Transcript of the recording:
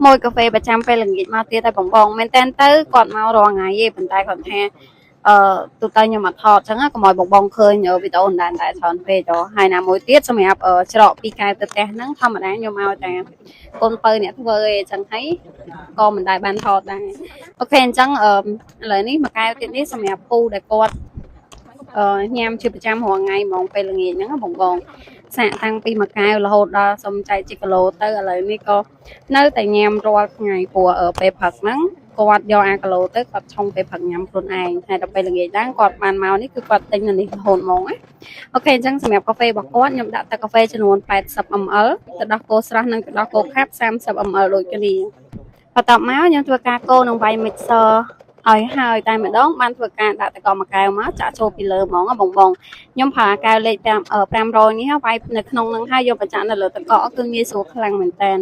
មួយកាហ្វេប្រចាំពេលល្ងាចមកទៀតតែបងបងមែនតែនទៅគាត់មករាល់ថ្ងៃទេប៉ុន្តែគាត់ថាអឺទូទៅខ្ញុំអត់ថតអញ្ចឹងកុំឲ្យបងបងឃើញវីដេអូដដែលៗច្រើនពេកហើយណាមួយទៀតសម្រាប់ច្រកពីកែវទៅផ្ទះហ្នឹងធម្មតាខ្ញុំឲ្យតែកូនពៅអ្នកធ្វើឯងអញ្ចឹងហើយក៏មិនដែលបានថតដែរ OK អញ្ចឹងអឺឥឡូវនេះមួយកែវទៀតនេះសម្រាប់ពូដែលគាត់អឺញ៉ាំជាប្រចាំរាល់ថ្ងៃហ្មងពេលល្ងាចហ្នឹងបងបងសាកតាំងពីមួយកែវរហូតដល់សុំចែកជាគីឡូទៅឥឡូវនេះក៏នៅតែញ៉ាំរាល់ថ្ងៃព្រោះពេលព្រឹកហ្នឹងគាត់យកអាគីឡូទៅគាត់ឆុងពេលព្រឹកញ៉ាំខ្លួនឯងហើយដល់ពេលល្ងាចឡើងគាត់បានមកនេះគឺគាត់ទិញនៅនេះរហូតហ្មងណា OK អញ្ចឹងសម្រាប់កាហ្វេរបស់គាត់ខ្ញុំដាក់ទឹកកាហ្វេចំនួន80 ml ទឹកដោះគោស្រស់និងទឹកដោះគោខាប់30 ml ដូចគ្នាបន្ទាប់មកខ្ញុំធ្វើការកូរនឹងវាយ mixer ឲ្យហើយតែម្ដងបានធ្វើការដាក់ទឹកកកមួយកែវមកចាក់ចូលពីលើហ្មងបងបងខ្ញុំប្រើកែវលេខ5 500នេះវាយនៅក្នុងនឹងហើយយកបញ្ចាក់នៅលើទឹកកកគឺងាយស្រួលខ្លាំងមែនតើ។